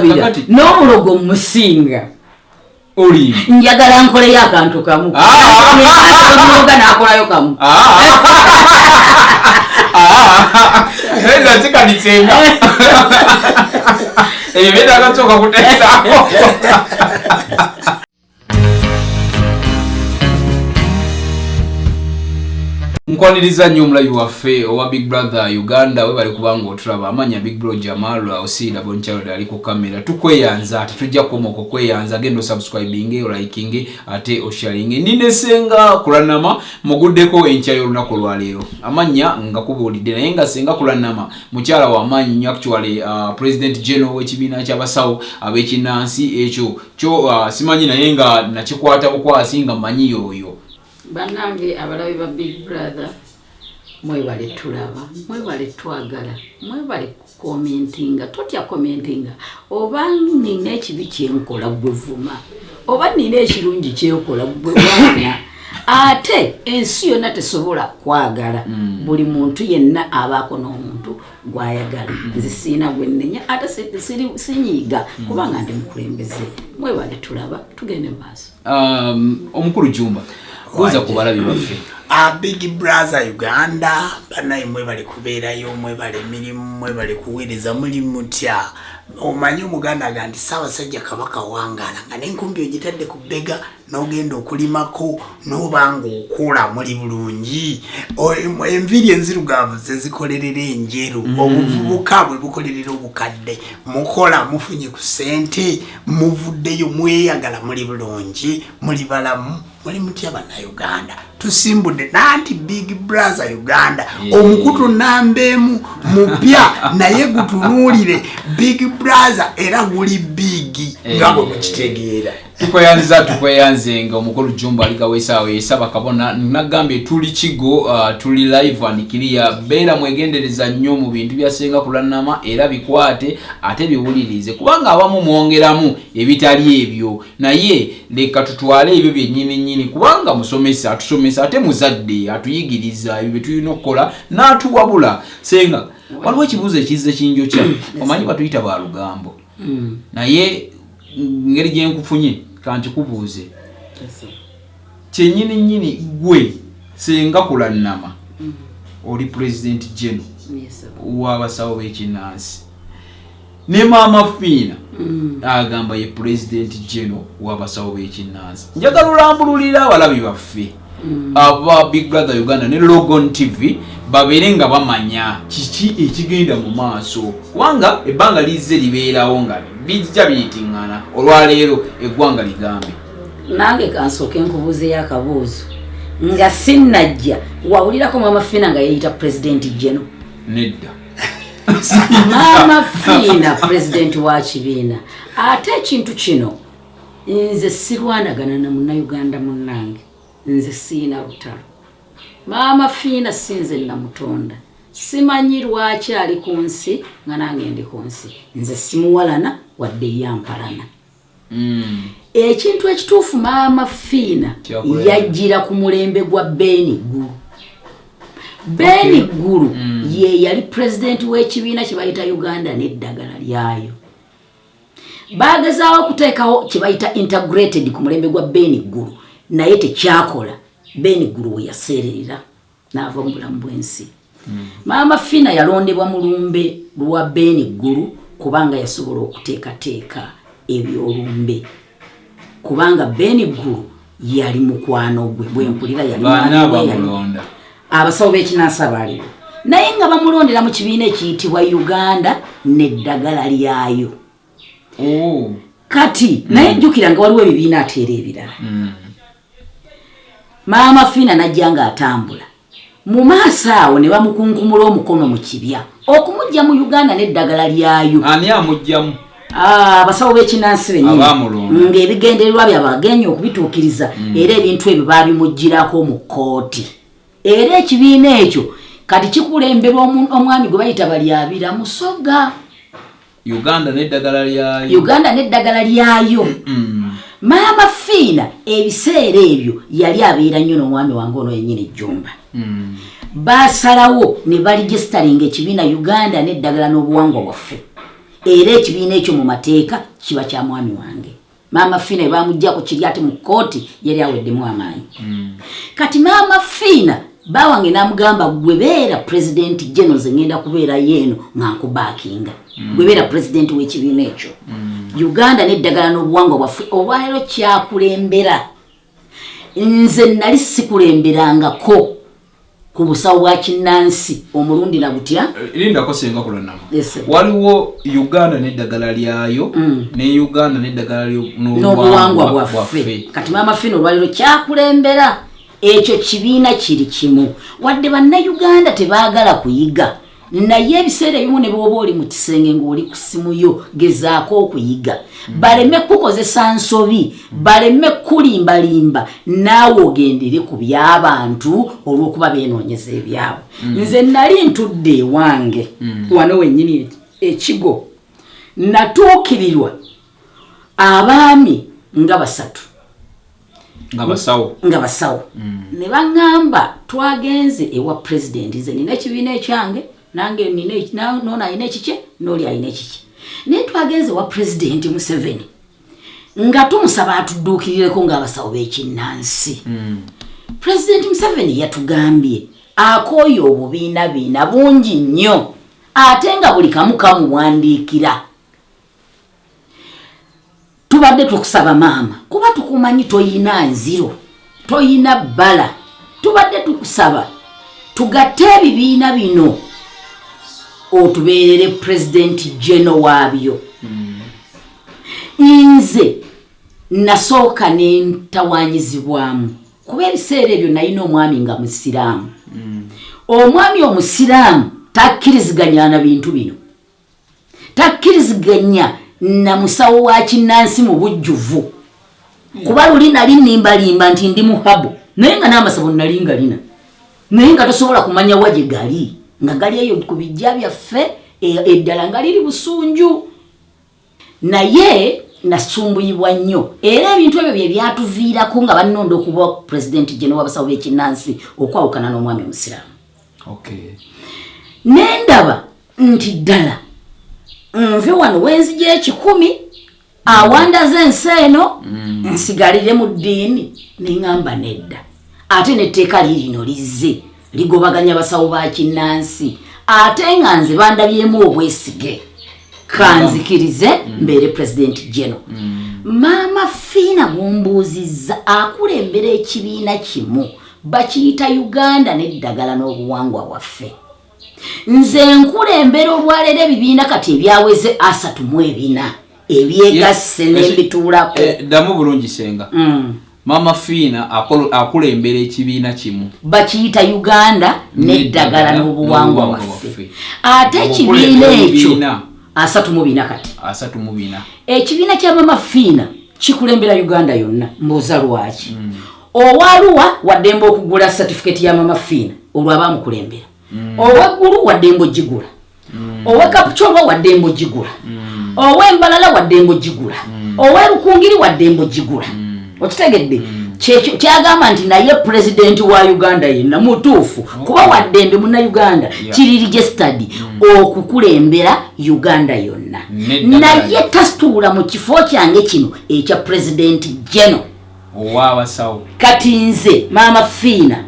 Sikwerabira n'omulogo musinga. Oli Njagala nkoleyo akantu kamu. Ah! Omuloga n'akolayo kamu. Naye nzikanisenga ebyo byetaaga tusooka kuteesaako. Nkwaniriza nnyo omulabi waffe owa Big Brother Uganda, webali kubanga otulaba. Amanya Big Bro Jamal Osiida Bonchild ali ku kamera. Tukweyanza, ate tujja kukoma okwo kweyanza. Genda osubscribinge, olikinge, ate osharinge. Ndi ne Senga Kulanama, muguddeko enkya y'olunaku olwaleero. Amannya nga kubuulidde, naye nga Senga Kulanama mukyala w'amaanyi nnyo, actually President General w'ekibiina ky'abasawo ab'ekinnansi. Ekyo kyo simanyi, naye nga nakikwata bukwasi nga manyi yoyo. Bannange abalabi ba Big Brother, mwebale tulaba, mwebale twagala, mwebale kucommentinga. Totya commentinga. Oba nina ekibi kyenkola, gwe vuma, oba nina ekirungi kyenkola, gwe waana. Ate ensi yonna tesobola kwagala buli muntu yenna, abaako n'omuntu gwayagala. Nze siina gwe nnenya, ate sinyiiga kubanga ndi mukulembeze. Mwebale tulaba, tugende mu maaso. Omukulu Jumba, buuza ku balabi baffe. A Big Brother Uganda, banaye mwebale kubeerayo, mwebale emirimu, mwebale kuweereza. Muli mutya? Omanyi Omuganda aga nti Ssaabasajja Kabaka wangaala nga n'enkumbi ogitadde ku bbega n'ogenda okulimako n'oba ng'okola. Muli bulungi? Enviiri enzirugavu zezikolerera enjeru, obuvubuka bwe bukolerera obukadde. Mukola, mufunye ku ssente, muvuddeyo, mweyagala. Muli bulungi? Muli balamu? Muli mutya Bannayuganda? Tusimbudde nanti Big Brother Uganda, omukutu namba emu mupya, naye gutunuulire Big Brother, era guli big nga bwe mukitegeera. Tukweyanziza, tukweyanze nga omukulu Jumba aligaweesaawo yesaba kabona. Nagambye tuli kigo, tuli live and clear. Beera mwegendereza nnyo mu bintu bya Senga Kulanama, era bikwate ate biwulirize, kubanga abamu mwongeramu ebitali ebyo, naye leka tutwale ebyo byennyini nnyini, kubanga musomesa, atusomesa, ate muzadde, atuyigiriza ebyo bye tulina okukola n'atuwabula. Senga, waliwo ekibuuzo ekizze kinjokya. Omanyi batuyita ba lugambo, naye ngeri gyenkufunye kankikubuuze kyennyini nnyini. Gwe Senga Kulannama, oli President General w'abasawo b'ekinnansi, ne Maama Fiina agamba ye President General w'abasawo b'ekinnansi. Njagala olambululira abalabi baffe aba Big Brother Uganda ne Logon TV, babeere nga bamanya kiki ekigenda mu maaso, kubanga ebbanga lizze libeerawo nga bijja biyitiŋŋana. Olwaleero eggwanga ligambe. Nange kansooke nkubuuzeyo akabuuzo nga sinnajja. Wawulirako Maama Fiina nga yeeyita President General? Nedda. Maama Fiina pulezidenti wa kibiina. Ate ekintu kino, nze sirwanagana na Munnayuganda munnange, nze siina lutalo. Maama Fiina si nze namutonda, simanyi lwaki ali ku nsi nga nange ndi ku nsi. Nze simuwalana wadde yampalana. Ekintu ekituufu, Maama Fiina Kyakulera. yajjira ku mulembe gwa Beni Ggulu. Beni Ggulu ye yali pulezidenti w'ekibiina kye bayita Uganda n'Eddagala Lyayo. Bagezaawo okuteekawo kye bayita integrated ku mulembe gwa Beni Ggulu, naye tekyakola. Beni Ggulu we yaseererera n'ava mu bulamu bw'ensi. Maama Fiina yalondebwa mu lumbe lwa Beni Ggulu, kubanga yasobola okuteekateeka ebyolumbe, kubanga Beni Ggulu yali mukwano gwe. Bwempulira yali Baana mwami we, bamulonda. Abasawo b'ekinansi baaliwo, naye nga bamulondera mu kibiina ekiyitibwa Uganda n'Eddagala Lyayo. Oh. Kati naye jjukira nga waliwo ebibiina ate era ebirala. Maama Fiina najja ng'atambula mu maaso awo, ne bamukunkumula omukono mu kibya okumujja mu Uganda n'Eddagala Lyayo. Ani amugjamu? Ah, abasawo b'ekinansi bennyini. Abaamulonda. Ng'ebigendererwa byabwe agenya okubituukiriza, era ebintu ebyo baabimuggyirako mu kkooti. Era ekibiina ekyo kati kikulemberwa omwami gwe bayita Balyabira Musoga. Uganda n'Eddagala Lyayo. Uganda n'Eddagala Lyayo. Maama Fiina ebiseera ebyo yali abeera nnyo n'omwami wange ono yennyini Ejjumba. Basalawo ne baregisteringa ekibiina Uganda n'Eddagala n'Obuwangwa Bwaffe. Era ekibiina ekyo mu mateeka kiba kya mwami wange. Maama Fiina bamuggyako kiri ate mu kkooti yali aweddemu amaanyi. Kati Maama Fiina bawange n'amugamba, gwe beera president general, nze ngenda kubeerayo eno nga nkubaakinga. Gwe beera president w'ekibiina ekyo. Uganda n'eddagala n'obuwangwa bwaffe olwaleero kyakulembera. Nze nali sikulemberangako ku busawo bwa kinnansi omulundi na butya. Lindako senga Kulannama. Yes, sir. Waliwo Uganda n'eddagala lyayo ne Uganda n'eddagala n'obuwangwa bwaffe. Kati Maama Fina olwaliro kyakulembera ekyo kibiina kiri kimu. Wadde Bannayuganda tebaagala kuyiga, naye ebiseera ebimu ne bwoba oli mu kisenge ng'oli ku ssimu yo, gezaako okuyiga, baleme kukozesa nsobi, baleme kulimbalimba, naawe ogendere ku by'abantu olw'okuba beenoonyeza ebyabwe. Nze nali ntudde ewange wano wennyini ekigo, natuukirirwa abaami nga basatu nga basawo. Nga basawo, ne baŋŋamba twagenze ewa pulezidenti. Nze nina ekibiina ekyange, nange nina noono alina ekikye, n'oli alina ekikye, naye twagenze ewa Pulezidenti Museveni nga tumusaba atudduukirireko ng'abasawo b'ekinnansi. Pulezidenti Museveni yatugambye akooye obubiinabiina bungi nnyo, ate nga buli kamu kamuwandiikira. Tubadde tukusaba maama, kuba tukumanyi toyina nziro, toyina bbala, tubadde tukusaba tugatte ebibiina bino otubeerere pulezidenti general waabyo. Nze nasooka nentawanyizibwamu, kuba ebiseera ebyo nalina omwami nga musiraamu. Omwami omusiraamu takkiriziganya na bintu bino, takkiriziganya na musawo wa kinnansi mu bujjuvu, kuba luli nali nimbalimba nti ndi muhabo, naye nga n'amasabo nali nga lina, naye nga tosobola kumanya wa gye gali, nga gali eyo ku bijja byaffe, eddala nga liri Busunju. Naye nasumbuyibwa nnyo, era ebintu ebyo bye byatuviirako nga bannonda okuba pulezidenti general w'abasawo b'ekinnansi okwawukana n'omwami omusiraamu. Nendaba nti ddala nve wano wenzija 1,000 awandaze ensi eno, nsigalire mu ddiini. Neŋŋamba nedda, ate netteeka lirino lizze ligobaganya basawo ba kinnansi, ate nga nze bandabyemu obwesige, kanzikirize mbeere pulezidenti general. Maama Fiina gwombuuzizza akulembera ekibiina kimu bakiyita Uganda n'eddagala n'obuwangwa bwaffe. Nze nkulembera olwaleero ebibiina kati ebyaweze 34 ebyegasse n'embituulako. Ddamu bulungi senga. Maama Fiina akulembera ekibiina kimu. Bakiyita Uganda n'eddagala n'obuwangwa bwaffe. Ate ekibiina ekyo 34 kati. 34. Ekibiina kya Mama Fiina kikulembera Uganda yonna. Mbuuza lwaki? Owaluwa waddembe okugula satifiketi ya Mama Fiina, olwo aba amukulembera. Oweggulu waddembe ogigula, owekapukyolwa waddembe ogigula, owembalala waddembe ogigula, owerukungiri waddembe ogigula. Okitegedde? Kyekyo kyagamba nti naye pulezidenti wa Uganda yenna mutuufu, kuba waddembe Munnayuganda kiri registered okukulembera Uganda yonna. N'eddagala. Naye tasituula mu kifo kyange kino ekya pulezidenti general ow'abasawo. Kati nze Maama Fiina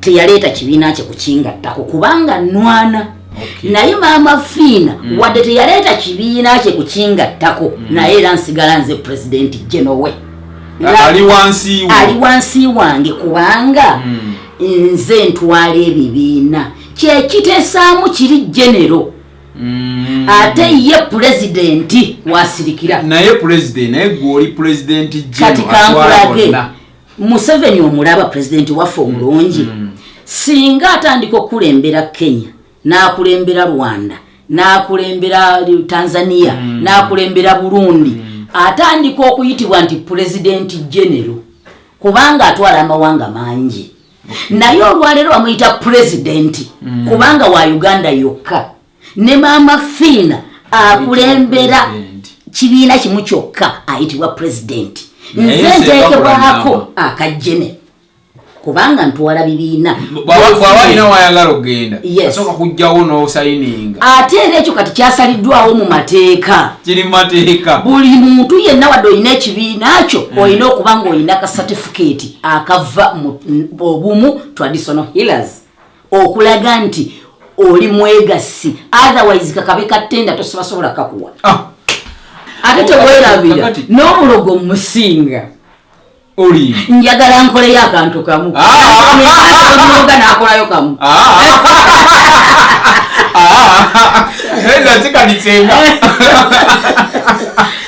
teyaleeta kibiina kye kukingattako kubanga nwana. Naye Maama Fiina wadde teyaleeta kibiina kye kukingattako, naye era nsigala nze pulezidenti general we. Ali wansi wo. Ali wansi wange, kubanga nze ntwala ebibiina. Kyekitesaamu kiri general, ate ye pulezidenti wasirikira. Naye pulezidenti, naye gwe oli pulezidenti Kati general atwala kankulage. bonna. Museveni omulaba, pulezidenti waffe omulungi, singa atandika okukulembera Kenya, n'akulembera Rwanda, n'akulembera Tanzania, n'akulembera Burundi, atandika okuyitibwa nti pulezidenti general, kubanga atwala amawanga mangi. Naye olwaleero bamuyita pulezidenti kubanga wa Uganda yokka. Ne Maama Fiina akulembera President. kibiina kimu kyokka, ayitibwa pulezidenti. Naye Nze Senga nteekebwako Kulannama. akajene. Kubanga ntwala bibiina. Bw'aba alina wayagala okugenda, Yes. asooka kujjawo n'osayininga. Ate era ekyo kati kyasaliddwawo mu mateeka. Kiri mu mateeka. Buli muntu yenna, wadde olina ekibiina kyo, olina okuba ng'olina ka certificate akava mu Obumu Traditional Healers okulaga nti oli mwegassi. Otherwise kakabe katenda tosobola kakuwa. Ate teweerabira Kakati- n'omulogo musinga. Oli Njagala nkoleyo akantu kamu. Omuloga n'akolayo kamu. Eza kikalisenga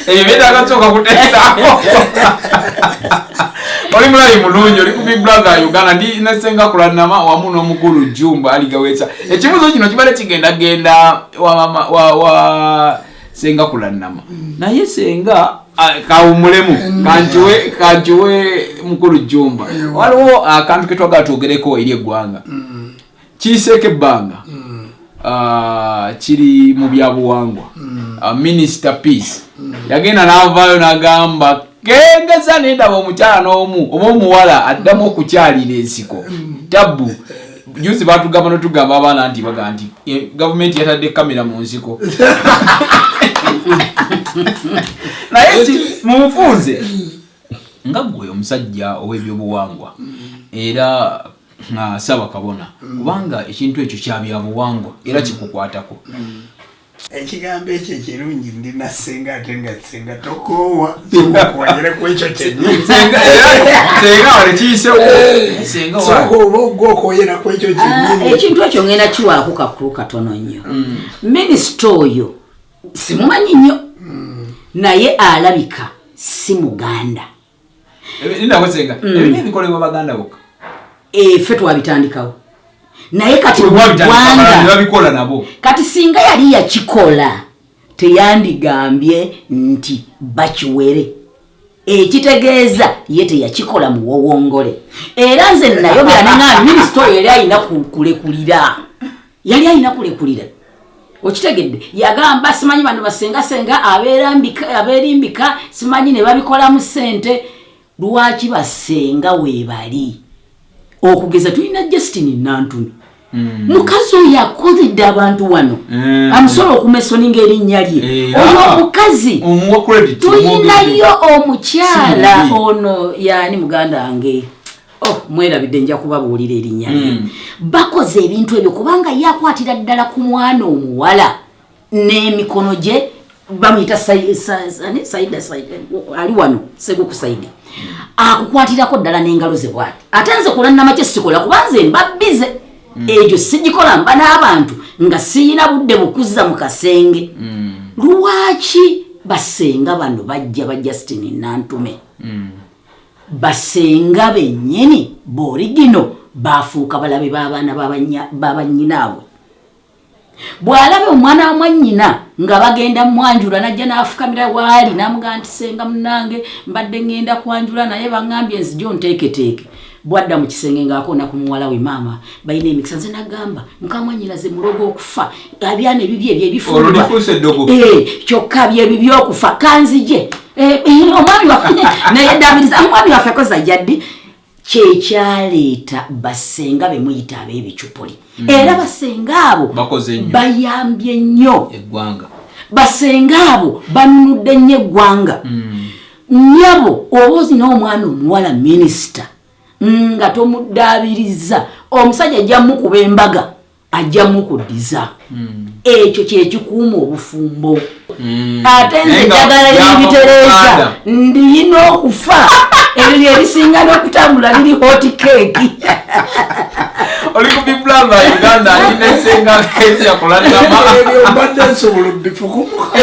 ebyo byetaaga sooka kuteesaako. Oli mulayi mulungi, oli ku Big Brother Uganda. Ndi nesenga Kulanama wamu n'omukulu Jumba Aligawesa. Ekibuuzo kino kibadde kigendagenda wa senga Kulanama, naye senga kawumulemu, kankiwe mukulu Jumba. Waliwo akantu ketwagala twogereko eri eggwanga. Kiyiseeko ebbanga. Kiri mu byabuwangwa. Minister Peace yagenda n'avaayo n'agamba, kengeza nendaba omukyala n'omu oba omuwala addamu okukyalira ensiko tabbu. Juzi batugamba notugamba abaana nti baga nti gavumenti yatadde kamera mu nsiko. Naye mu bufunze, nga ggwe omusajja ow'ebyobuwangwa era nga Ssaabakabona, kubanga ekintu ekyo kyabyabuwangwa era kikukwatako. Ekigambo ekyo ekirungi, ndina senga, ate nga senga tokoowa, sokokonyere ku ekyo kyennyini. Senga wale kiyisewo senga Sooka wale. oba ogwokoyera ku ekyo kyennyini. Ekintu ekyo ngenda kiwaako kakulu katono nnyo. Minisita oyo simumanyi nnyo, naye alabika si Muganda. Nindako senga, ebintu ebikolebwa Baganda bokka? Ffe twabitandikawo, naye kati mu Babikola ggwanga babikola nabo. Kati singa yali yakikola, teyandigambye nti bakiwere. Ekitegeeza ye teyakikola muwowongole. Era nze nayogera neŋŋamba minisita oyo yali alina kulekulira, yali alina kulekulira. Okitegedde? Yagamba simanyi bano basengasenga abeerimbika, simanyi ne babikolamu ssente. Lwaki basenga weebali? Okugeza tulina Justin Nantumi, mukazi oyo akozedde abantu wano. Amusobola okumentioninga erinnya lye. Oyo omukazi Omuwa credit. Tulinayo omukyala Si mubi. ono yani muganda wange, oh, mwerabidde, nja kubabuulira erinnya lye. Bakoze ebintu ebyo kubanga ye akwatira ddala ku mwana omuwala n'emikono gye. Bamuyita Saida, Saida, ali wano Seguku Saidi, akukwatirako ddala n'engalo ze bwati. Ate nze Kulannama kye sikola, kuba nze mba busy, egyo sigikola, mba n'abantu nga siyina budde bukuzza mu kasenge. Lwaki basenga bano bajja ba Justin Nantume, basenga bennyini boorigino bafuuka balabe b'abaana b'abanyinaabwe? Bw'alaba omwana wa mwannyina nga bagenda mwanjula, najja n'afukamira waali n'amugamba nti, "Senga munnange, mbadde ŋŋenda kwanjula, naye baŋŋambye nzija onteeketeeke." Bwadda mu kisenge ng'akoona ku muwala we, "Maama, balina emikisa." Nze nagamba mukamwannyina ze mulogo okufa, abyana ebibyo ebyo Olwo ebifumbibwa lifuuse eddogo. Kyokka byebi byokufa kanzije. Omwami waffe naye dabiriza omwami waffe akoza jaddi. Kyekyaleeta basenga bemuyita ab'ebicupuli. Era basenga abo Bakoze nnyo. bayambye nnyo eggwanga. Basenga abo banunudde nnyo eggwanga. Nnyabo, oba ozina omwana omuwala minisita nga tomuddaabiriza, omusajja ajja mukuba embaga, ajja mukuddiza. Ekyo kyekikuuma obufumbo. Ate nze Naye nga eddagala byava mu liribitereeza Buganda. Ndiyina okufa, ebyo byerisinga n'okutambula liri hot cake. Oli ku Big Brother Uganda, ndi ne senga Kezia Kulanama. Ebyo mbadde nsobola obifukumuka.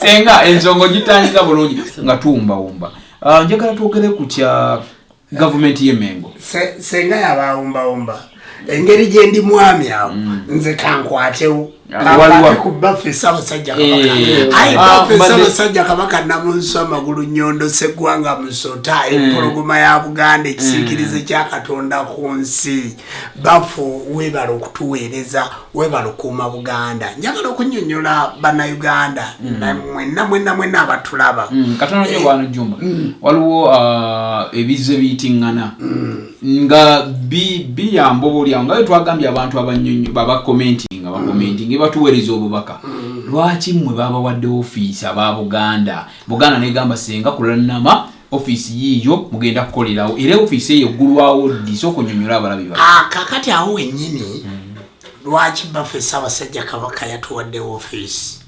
Senga, ensonga ogitangiza bulungi nga tuwumbawumba. Njagala twogere ku kya gavumenti y'Emengo. Senga yabawumbawumba engeri gye ndi mwami awo, nze kankwatewo. Ku baffe Ssaabasajja Kabaka. Ayi baffe Ssaabasajja Kabaka Namunswa Amagulu Nnyondo Sseggwanga Musota, empologoma ya Buganda, ekisiikirize kya Katonda ku nsi. Baffe weebale okutuweereza, weebale okukuuma Buganda. Njagala okunnyonnyola Bannayuganda mwenna mwenna mwenna abatulaba. Katono nnyo bwana Jjumba, waliwo ebizze biyitiŋŋana nga biyamba oba oliawo nga twagambye abantu abanyonyo babakomentinga bakomentinga batuweereza obubaka. Lwaki mmwe babawadde ofiisi aba Buganda? Buganda negamba senga Kulannama ofiisi yiiyo mugenda kukolerawo, era ofiisi eyo eggulwawo ddi? Sooka onyonnyola abalabi ba. Kakati awo wennyini lwaki baffe Ssaabasajja Kabaka yatuwadde ofiisi.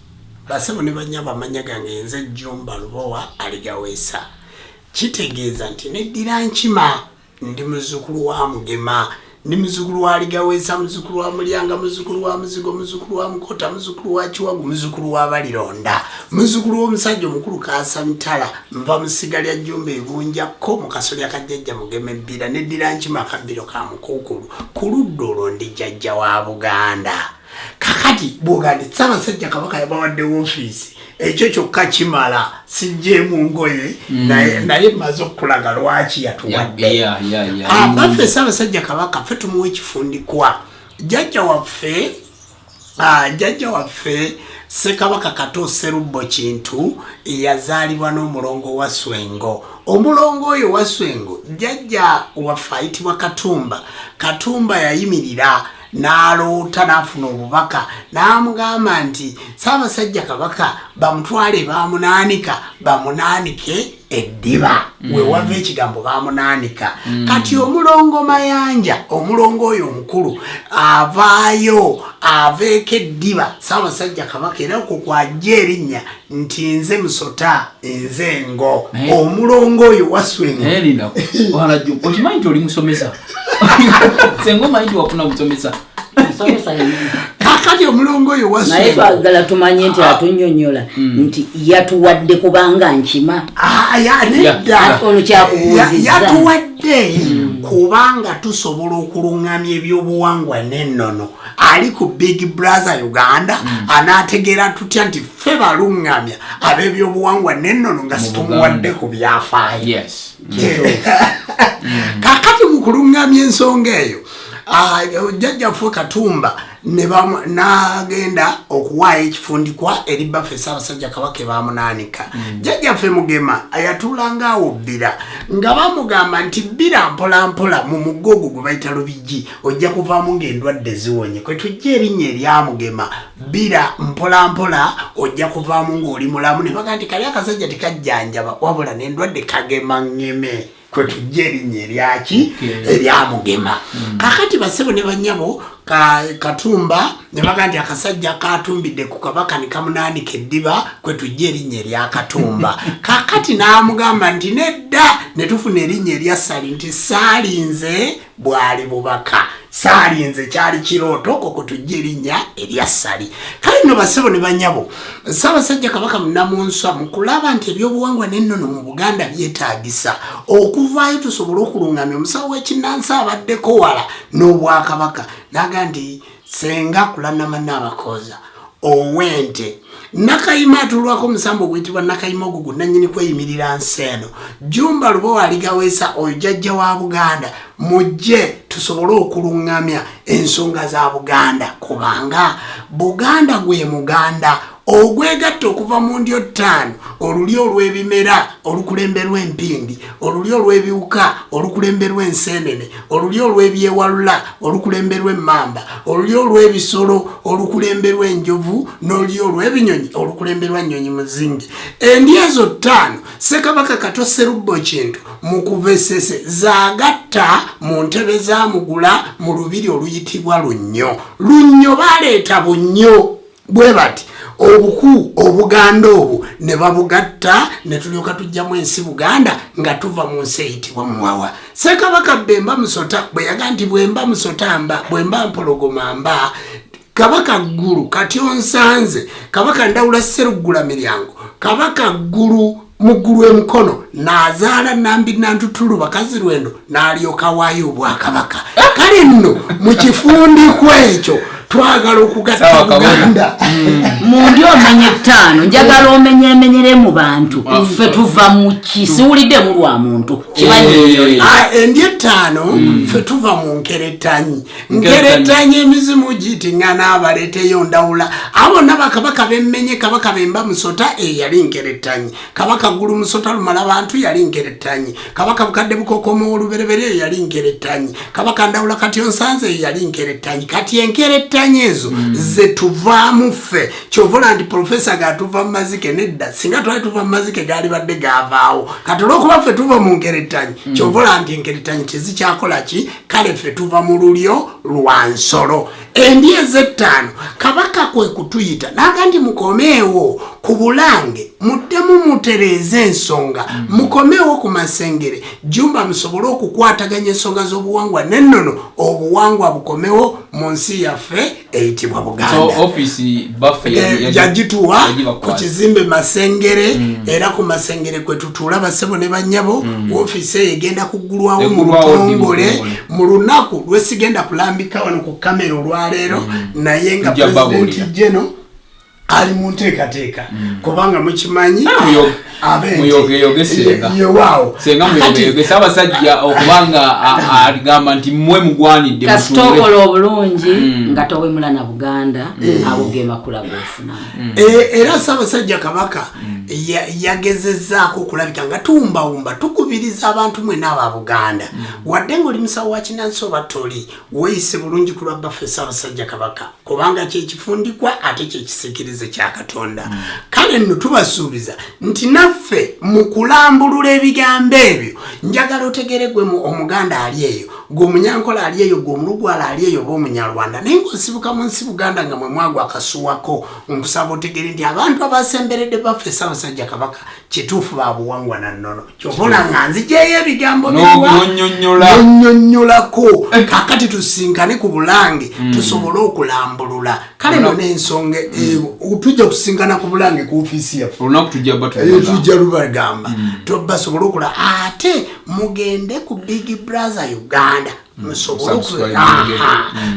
Basebo ne bannyabo, amannya gange nze Jjumba Lubowa Aligaweesa. Kitegeeza nti neddira Nkima, ndi muzzukulu wa Mugema, ndi muzzukulu wa Aligaweesa, muzzukulu wa Mulyanga, muzzukulu wa Muzigo, muzzukulu wa Mukota, muzzukulu wa Kiwagu, muzzukulu wa Balironda, muzzukulu w'omusajja omukulu Kaasa Mitala. Nva mu ssiga lya Jjumba Ebunjakko mu kasolya ka Jjajja Mugema Ebbira. Neddira Nkima akabbiro ka Mukuukulu. Ku ludda olwo ndi jjajja wa Buganda. Kakati bw'oga nti Ssaabasajja Kabaka yabawadde woofiisi, ekyo kyokka kimala. Sijjeemu ngoye, naye mmaze okukulaga lwaki yatuwadde. Baffe Ssaabasajja Kabaka ffe tumuwa ekifundikwa. Jjajja waffe Ssekabaka Kato Sserubbo Kintu yazaalibwa n'omulongo wa Swengo. Omulongo oyo wa Swengo, jjajja waffe ayitibwa Katumba. Katumba yayimirira n'aloota n'afuna obubaka n'amugamba nti Ssaabasajja Kabaka bamutwale bamunaanika, bamunaanike eddiba. Wewava ekigambo bamunaanika. Kati omulongo Mayanja, omulongo oyo omukulu, avaayo aveeko eddiba Ssaabasajja Kabaka, era okwo kwajja erinnya nti nze Musota, nze Ngo. Omulongo oyo waswenga. Naye lindako bwana Jjumba, okimanyi nti oli musomesa? Senga omanyi nti wafuna musomesa? Musomesa yennyini. Kakati omulongo oyo Naye waswenga. Twagala tumanye nti atunyonyola nti yatuwadde kubanga Nkima. Ah, nedda. Ono kyakubuuzizza. Yatuwadde kubanga tusobola okuluŋŋamya ebyobuwangwa n'ennono. Ali ku Big Brother Uganda anaategeera tutya nti ffe baluŋŋamya ab'ebyobuwangwa n'ennono nga Mu situmuwadde Buganda. ku byafaayo? Kakati mu kuluŋŋamya ensonga eyo, jjajjaffe Katumba ne n'agenda okuwaayo ekifundikwa eri baffe Ssaabasajja Kabaka bamunaanika. Jjajjaffe Mugema ayatuulanga awo Bbira, nga bamugamba nti bbira mpolampola mu mugga ogwo gwe bayita Lubigi, ojja kuvaamu ng'endwadde ziwonye. Kwe tujja erinnya erya Mugema, bbira mpolampola ojja kuvaamu ng'oli mulamu. Ne baga nti kali akasajja tekajjanjaba wabula n'endwadde kagema ŋŋeme. Kwe tujja erinnya eryaki? Eryamugema. Kakati basebo ne banyabo, Katumba ne baga nti akasajja katumbidde ku Kabaka ne kamunaanika eddiba, kwe tujja erinnya erya Katumba. Kakati n'amugamba nti nedda, ne tufuna erinnya erya Ssali, nti saalinze bwali bubaka, saalinze kyali kirooto, okwo kwe tujja erinnya erya Ssali. Kale nno basebo ne banyabo, Ssaabasajja Kabaka Munamunswa mu kulaba nti ebyobuwangwa n'ennono mu Buganda byetaagisa okuvaayo tusobole okulungamya omusawo w'ekinnansi abaddeko wala n'obwakabaka, naga nti senga Kulanama Naabakooza ow'ente Nakayima atulwako omusambo oguyitibwa Nakayima, ogwo gunannyini kweyimirira nsi eno, Jumba Lubowa Aligaweesa, oyo jjajja wa Buganda, mujje tusobole okuluŋŋamya ensonga za Buganda, kubanga Buganda gwe muganda ogwegatta okuva mu ndyo ttaano: olulyo olw'ebimera olukulemberwa empindi, olulyo olw'ebiwuka olukulemberwa enseenene, olulyo olw'ebyewalula olukulemberwa emmamba, olulyo olw'ebisolo olukulemberwa enjovu, n'olulyo olw'ebinyonyi olukulemberwa nnyonyi muzingi. Endyo ezo ttaano Ssekabaka Kato Sserubbo Kintu mu kuva Essese zaagatta mu ntebe za Mugula mu lubiri oluyitibwa Lunnyo. Lunnyo baleeta bunnyo bwe bati obuku obuganda obwo ne babugatta, ne tulyoka tujjamu ensi Buganda nga tuva mu nsi eyitibwa Muwawa. Ssekabaka Bemba Musota bwe yaga nti bwemba Musota mba, bwemba Mpologoma mba, Kabaka Ggulu kati onsanze, Kabaka Ndawula Sseruggula Miryango, Kabaka Ggulu muggulu emukono n'azaala Nambi Nantutulu bakazi lwendo, n'alyoka waayo obwakabaka. Kale nno mu kifundikwa ekyo Twagala okugatta Buganda. Mundi omenye ttaano, njagala omenyemenyere mu bantu. Ffe tuva mu ki? Siwuliddemu lwa muntu. Kibannyonnyole. Endi ettaano, ffe tuva mu nkerettanyi. Nkerettanyi emizimu giyitiŋŋana abaleeteyo ndawula. Abo bonna bakabaka bemmenye, Kabaka Bemba Musota eyali nkerettanyi, Kabaka Ggulu Musota Lumala Bantu yali nkerettanyi, Kabaka Bukadde Bukokomo olubereberye yali nkerettanyi, Kabaka Ndawula Kati Onsanze yali nkerettanyi. Kati enkerettanyi ezo ze tuvaamu ffe. Kyova nti profesa gatuva mu mazike nedda, singa twali tuva mu mazike gaali badde gaavaawo. Kati olwokuba ffe tuva mu nkerettanyi, kyova nti enkerettanyi tezikyakola ki. Kale ffe tuva mu lulyo lwa nsolo. Endi ez'ettaano, Kabaka kwe kutuyita n'aga nti mukomeewo ku Bulange, muddemu mutereeze ensonga, mukomeewo ku Masengere Jumba, musobole okukwataganya ensonga z'obuwangwa n'ennono, obuwangwa bukomewo mu nsi yaffe eyitibwa Buganda. Yagituwa ku kizimbe Masengere, era ku Masengere kwe tutuula, basebo ne bannyabo. Ofiisi eyo egenda kuggulwawo mu butongole mu lunaku lwesigenda kulambika wano ku kamera olwaleero, naye nga Pulezidenti Geno ali mu nteekateeka, kubanga mukimanyi. Yewaawo Ssaabasajja okubanga agamba nti mmwe mugwanidde. Kasita okola obulungi nga towemula na Buganda, abo ge makula gofunamu. Era Ssaabasajja Kabaka yagezezaako okulabika nga tuwumbawumba, tukubiriza abantu mwena aba Buganda, wadde ngaoli musawo wa kinansi oba toli, weeyise bulungi ku lwa bbaffe Ssaabasajja Kabaka, kubanga kyekifundikwa ate kyekisiikirize kya Katonda. Kale nno tubasuubiza nti naffe mu kulambulula ebigambo ebyo, njagala otegere gwe Omuganda ali eyo, gwe Omunyankola ali eyo, gwe Omulugwala ali eyo oba Omunyarwanda, naye ng'osibuka mu nsi Buganda nga mwe mwagwa akasuwako, nkusaba otegere nti abantu abasemberedde baffe Ssaabasajja Kabaka kituufu babuwangwa na nnono. Kyova nga nzijeyo ebigambo nonyonyolako. Kakati tusinkane ku Bulange tusobole okulambulula. Kale no n'ensonga, tujja kusinkana ku Bulange ku ofiisi yaffe, tujja lubagamba basobole okula. Ate mugende ku Big Brother Uganda,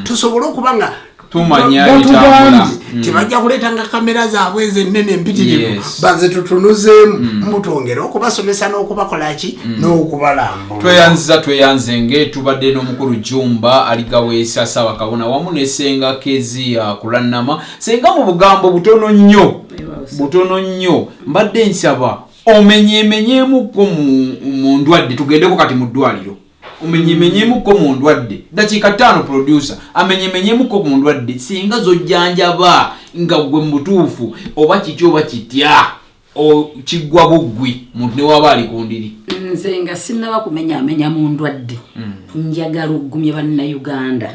tusobole okuba nga batugambye tebajja kuleetanga kamera zaabwe ezo ennene empitirivu, bazitutunuzeemu, mutwongere okubasomesa n'okubakolaki n'okubalambula. Tweyanziza, tweyanze. Tubadde n'omukulu Jumba Aligaweesa Ssaabakabona wamu ne Senga Kezia Kulannama. Senga, mu bugambo butono nnyo, butono nnyo, mbadde nsaba omenyemenyeemukko mu ndwadde. Tugendeko kati mu ddwaliro, omenyemenyeemukko mu ndwadde dakiika 5. Producer amenyemenyeemukko mu ndwadde singa zojjanjaba nga gwe mutuufu, oba kiki oba kitya kiggwa buggwi muntu newaba ali ku ndiri. Nze nga sinnaba kumenyaamenya mu ndwadde, njagala oggumye Bannayuganda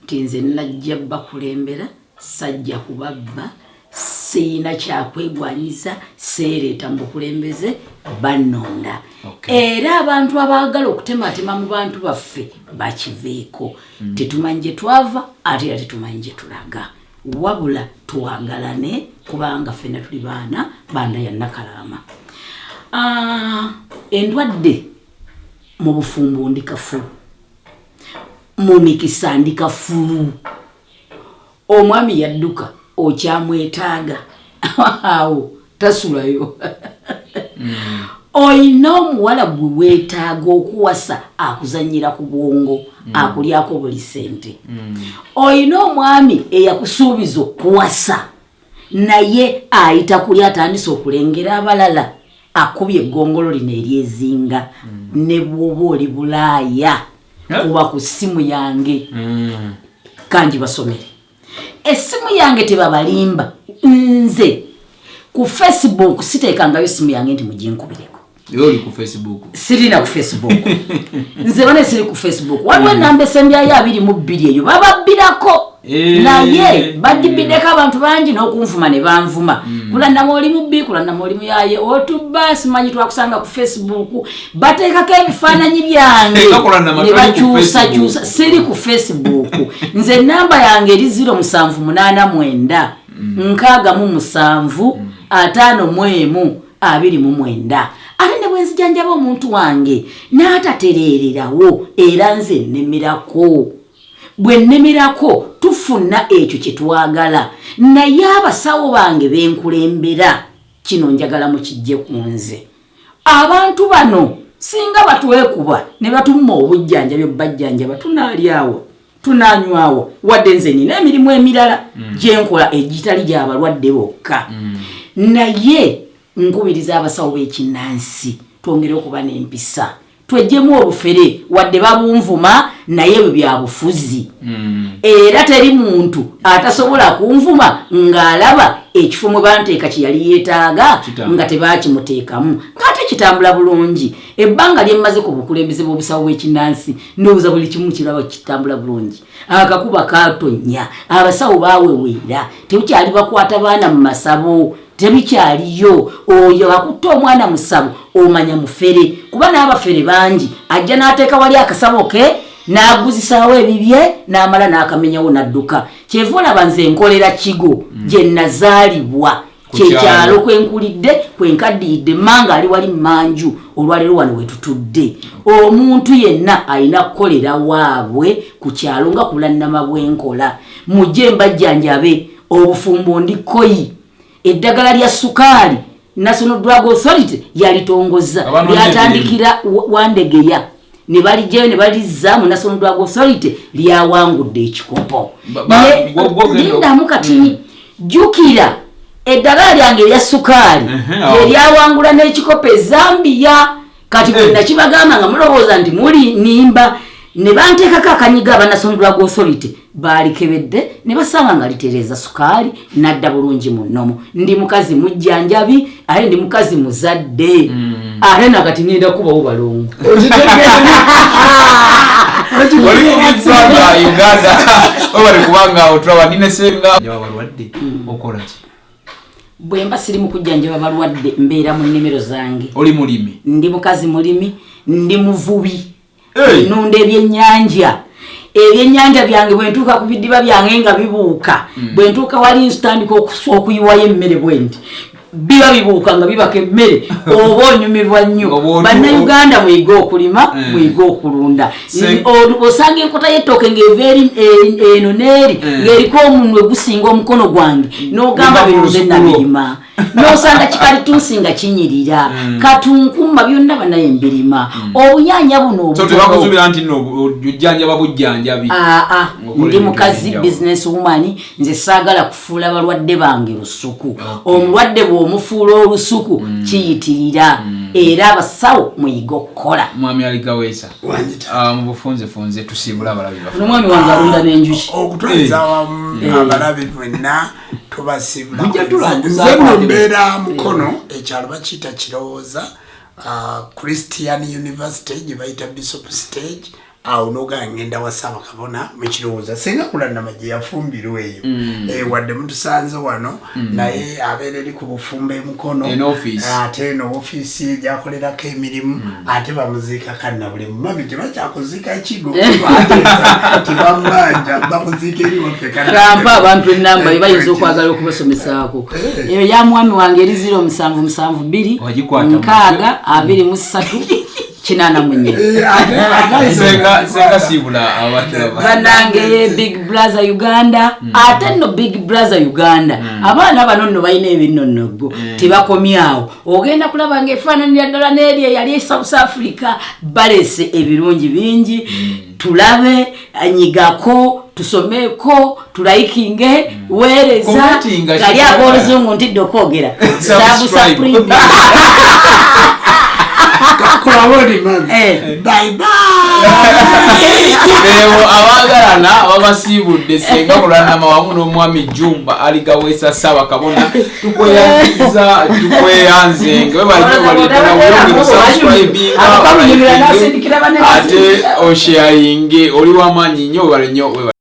nti nze najja bakulembera, sajja kubabba, siina kyakwegwanyiza, seereeta mu bukulembeze, bannonda. Era abantu abaagala okutematema mu bantu baffe bakiveeko. Tetumanyi gye twava, ate era tetumanyi gye tulaga, wabula twagalane kubanga ffenna tuli baana banda ya Nakalaama. Endwadde mu bufumbo ndi kafulu, mu mikisa ndi kafulu. Omwami yadduka, okyamwetaaga, awo tasulayo. Oyina omuwala gwe weetaaga okuwasa, akuzanyira ku bwongo, akulyako buli sente. Oyina omwami eyakusuubiza okuwasa, naye ayita kuli atandise okulengera abalala, akubye eggongolo lino eryezinga. Ne bwoba oli Bulaaya, kuba ku ssimu yange, kangi basomere essimu yange, tebabalimba. Nze ku Facebook siteekangayo simu yange nti muginkubireko. Oli ku Facebook? Sirina ku Facebook nze, bane siri ku Facebook. Waliwo enamba esembyayo 22, eyo bababbirako, naye bagibiddeko abantu bangi n'okunvuma ne banvuma. Kulanama oli mubbi, kulanama oli muyaye, otubba, simanyi twakusanga ku Facebook, bateekako ebifaananyi byange ne bakyusakyusa. Siri ku Facebook nze. Enamba yange eri 0789 67 51 29. Ate ne bwenzijanjaba omuntu wange n'atatereererawo, era nze nnemerako. Bwe nnemerako tufuna ekyo kye twagala, naye abasawo bange benkulembera kino njagala mukijje ku nze. Abantu bano singa batwekuba ne batumma obujjanjabi obbajjanjaba, tunaalyawo, tunanywawo? Wadde nze nina emirimu emirala gyenkola egitali gy'abalwadde bokka, naye nkubiriza abasawo b'ekinnansi twongere okuba n'empisa, twejjemu obufere. Wadde babunvuma, naye ebyo byabufuzi, era teri muntu atasobola kunvuma ng'alaba ekifo mwe banteeka kye yali yeetaaga nga tebakimuteekamu, ng'ate kitambula bulungi. Ebbanga lye mmaze ku bukulembeze bw'obusawo bw'ekinnansi, ndowooza buli kimu kiraba kitambula bulungi. Akakuba katonnya, abasawo baweweera, tebukyali bakwata baana mu masabo, tebikyaliyo. Oyo akutta omwana mu ssabo omanya mufere, kuba n'abafere bangi. Ajja n'ateeka wali akasabo ke n'aguzisaawo ebibye, n'amala n'akamenyawo n'adduka. Kyeva olaba nze nkolera Kigo gye nazaalibwa, kyekyalo kwenkulidde, kwenkaddiyidde. Manga ali wali manju. Olwaleero wano wetutudde, omuntu yenna alina kukolera waabwe ku kyalo nga Kulannama bwenkola. Mujje mbajjanjabe. Obufumbo ndi koyi. Eddagala lya sukaali National Drug Authority yalitongoza, lyatandikira Wandegeya, ne balijjayo ne balizza mu National Drug Authority, lyawangudde ekikopo. Lindamu kati. Jjukira eddagala lyange erya sukaali eryawangula n'ekikopo e Zambia. Kati bwe nakibagamba nga mulowooza nti muli nimba, ne banteekako akanyiga. Aba National Drug Authority baalikebedde ne basanga nga litereeza sukaali nadda bulungi mu nnomo. Ndi mukazi mujjanjabi, ate ndi mukazi muzadde, ate nakati ngenda kubawo balongo. Oli ku Big Brother Uganda, webale kubanga otulaba. Ndine senga abalwadde, okola ki? Bwe mba siri mu kujjanjaba balwadde, mbeera mu nnimiro zange. Oli mulimi? Ndi mukazi mulimi, ndi muvubi. Hey! Nunda ebyennyanja. Ebyennyanja byange bwe ntuuka ku bidiba byange nga bibuuka, bwe ntuuka wali nsitandika okuyiwayo emmere, bwe nti biba bibuuka nga bibaka emmere, oba onyumirwa nnyo. Bannayuganda, muyige okulima, muyige okulunda. Osanga enkota y'ettooke ng'eva eri eno n'eri, ng'eriko omunwe gusinga omukono gwange, n'ogamba Biva mu bino nze lusuku lwo. nabirima. N'osanga kikalituusi nga kinyirira, katunkuma, byonna banaye mbirima, obunyaanya buno So obutono. tebakusuubira nti nno ojjanjaba bujjanjabi? Aa, Okola ndi ebintu mukazi ebyenjawulo. business woman. Nze saagala kufuula balwadde bange lusuku. Omulwadde bw'omufuula olusuku kiyitirira. Era abasawo muyige okukola. Mwami Aligaweesa, Wanjita. ah, mu bufunzefunze tusiibula abalabi baffe. Ono mwami wange alunda n'enjuki. Okutwaliza awamu, abalabi mwenna tubasiibula. Mujja tulambuza. Nze nno mbeera Mukono, ekyalo bakiyita Kirowooza, Christian University gye bayita Bishop Stage. Awo nogaa ngenda wa Ssaabakabona mu Kirowooza, Senga Kulannama gye yafumbirwa eyo. Wadde mutusanze wano, naye abeera eri ku bufumbo emukono. Eno office. Ate eno ofiisi ye gyakolerako emirimu, ate bamuziika Kannabulemu. Mami, tebakyakuziika Kigo, tebamanja, bakuziika eri waffe. Kampa abantu enamba ye bayinza okwagala okubasomesaako. Eyo ya mwami wange eri 0772 Wagikwata mu 6 23 84. Senga, siibula abatulaba. Bannange, Big Brother Uganda, ate nno Big Brother Uganda, abaana bano nno balina ebinonnogo, tebakomyawo. Ogenda kulaba nga efaananira ddala n'eri eyali e South Africa. Balese ebirungi bingi. Tulabe, nyigako, tusomeko, tulayikinge, weereza. Commentinga. Kali akooluzungu ntidde okwogera. Subscribe. Subscribe. Kulaboni mami. Bye bye. Beebo abaagalana babasiibudde, Senga Kulannama wamu n'omwami Jumba Aligaweesa Ssaabakabona. Tukweyanziza, tukweyanze webalina weyongere subscribinga, Akamunyumira n'asindikira banne. ate osharinge. Oli wamaanyi nnyo, webale nnyo, webale.